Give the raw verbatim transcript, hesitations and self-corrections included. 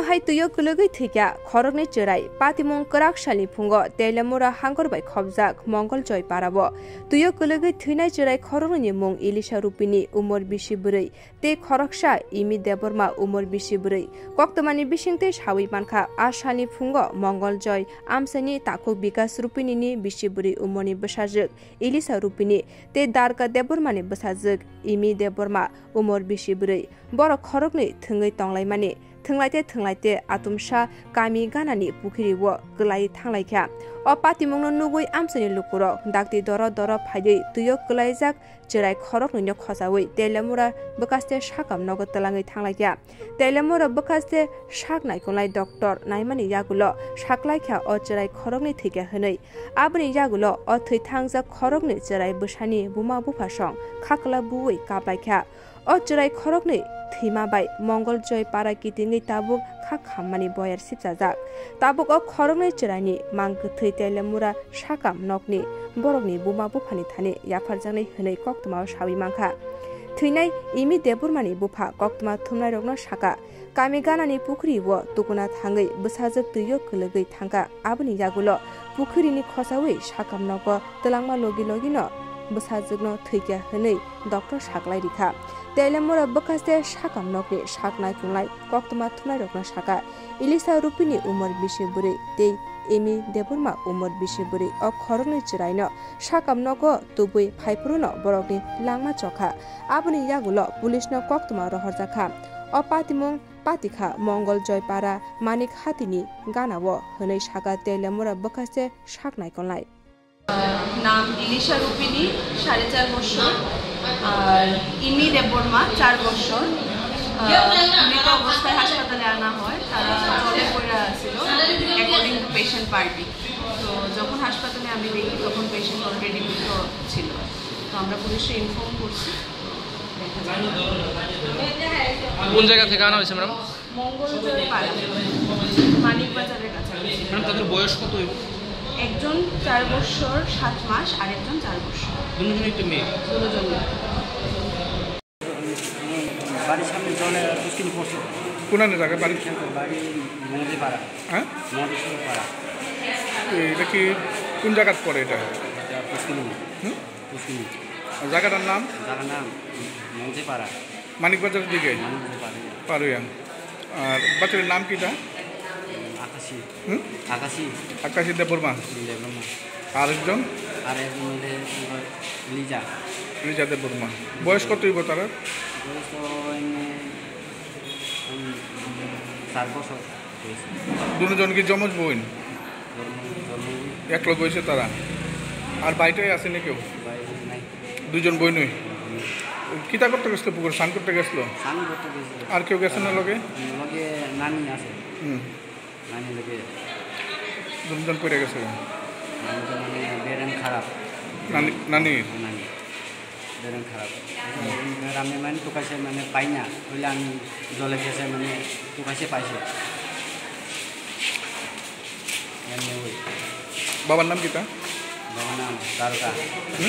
Hai twio kwlwgwi thwikha khoroknwi chwrai. Patimung kwrak salni phungo Teliamura hangor bai khopjak Mongol Joy parao. Twio kwlwgwi thwinai chwrai khoroknwini mung Elisha Rupini, umor bisi bwrwi, tei khoroksa Imi Debbarma, umor bisi bwrwi. Koktwmani bisingtwi sawi mankha, a salni phungo Mongol Joy amchaini takhuk Bikas Rupinini bisi bwrwi umorni bwsajwk Elisha Rupini tei Darga Debbarmani bwsajwk Imi Debbarma, umor bisi bwrwi. Borok khoroknwi thwngwi tonglaimani thwnglaite thwnglaite atumsa kami ganani pukhiri o kwlai thanglaikha. O patimungno nugwi amchaini lukurok dakti doro doro phaiwi twio kwlaijak chwrai khoroknwino khochawi Teliamura bwkhaste sakam nogo twlangwi thanglaikha. Teliamura bwkhaste sak naikolnai doctor naimani yagulo saklaikha o chwrai khoroknwi thwikha hwnwi. Aboni yagulo o thwi thangjak khoroknwi chwrai bwsani buma bupha song khakwla buwi kaplaikha. O chwrai khoroknwi thwima bai Mongol Joy para kitingwi tabuk kha khammani boyar sipchajak. Tabuk o khoroknwi chwraini mang kwthwi Teliamura sakam nokni borokni buma buphani thani yapharjaknai hwnwi koktwmao sawi mankha. Thwinai Imi Debbarmani bupha koktwma thumnairokno sakha, kami ganani pukhri o tukuna thangwi bwsajwk twio kwlwgwi thangkha. Aboni yagulo pukhirini khochawi sakam nogo twlangma logi logino bwsajwkno thwikha hwnwi doctor saklai rikha. Teliamura bwkhaste sakam nokni sak naikolnai koktwma thumnairokno sakha, Elisha Rupini umor bisi bwrwi tei Imi Debbarma umor bisi bwrwi o khoroknwi chwraino sakam nogo tubui phaiphruno borokni langma chokha. Aboni yagulo police no koktwma rohorjakha. O patimung patikha Mongol Joypara Manik Hatini ganao hwnwi sakha Teliamura bwkhaste sak naikolnai. নাম ইলিশা রূপিণী, সাড়ে চার বছর, আর ইমি দেববর্মা, চার বছর। আহ, মৃত অবস্থায় হাসপাতালে আনা হয়, তারা জলে পড়ে আছিল, according to patient party। তো যখন হাসপাতালে আমি দেখি, তখন পেশেন্ট অলরেডি মৃত ছিল। তো আমরা পুলিশে ইনফর্ম করছি। কোন জায়গা থেকে আনা হয়েছে, ম্যাডাম? মঙ্গলজয় পাড়া, মানিক বাজারের কাছাকাছি। ম্যাডাম, তাদের বয়স কত হইব? একজন চার বছর সাত মাস আর একজন চার বছর। দুজনই তো মেয়ে। দুজনই। বাড়ির সামনে জলে পুষ্কিনি পড়ছে। কোন জায়গা বাড়ি? বাড়ি মঙ্গলজয় পাড়া। হ্যাঁ? মঙ্গলজয় পাড়া। এটা কি কোন জায়গাত পড়ে এটা? এটা পুষ্কিনি। হুম? পুষ্কিনি। আর জায়গাটার নাম? জায়গার নাম মঙ্গলজয় পাড়া। মানিকবাজারের দিকে? মানিকবাজার পাড়া। পারুয়া। আর বাচ্চাটার নাম কিটা? আকাশি। হুম? আকাশি। আকাশি দেববর্মা। দেববর্মা। আরেকজন? আর একজন হইলে লিজা। লিজা দেববর্মা। বয়স কত হইব তারা? বয়স তো এমনি, উম, চার বছর হয়েছে। দুজন কি যমজ বোন? জন্ম, জন্ম। এক লগে হয়েছে তারা? আর বাড়িতে আছে না কেউ? বাড়িতে নাই। দুজন বইনই? হুম। কিতা করতে গেছিল পুকুরে? স্নান করতে গেছিল? স্নান করতে গেছিল। আর কেউ গেছে না লগে? লগে নানি আছে। হুম। নানি লগে। দুজন পড়ে গেছে? নানি তো মানে বেরেন খারাপ। নানি, নানি? নানি। বেরেন খারাপ। আমি মানে তো কাছে মানে পাই না। হইলে আমি জলে গেছে মানে তো কাছে পাইছে। এমনি ওই। বাবার নাম কিতা? বাবার নাম দারোগা। হুম?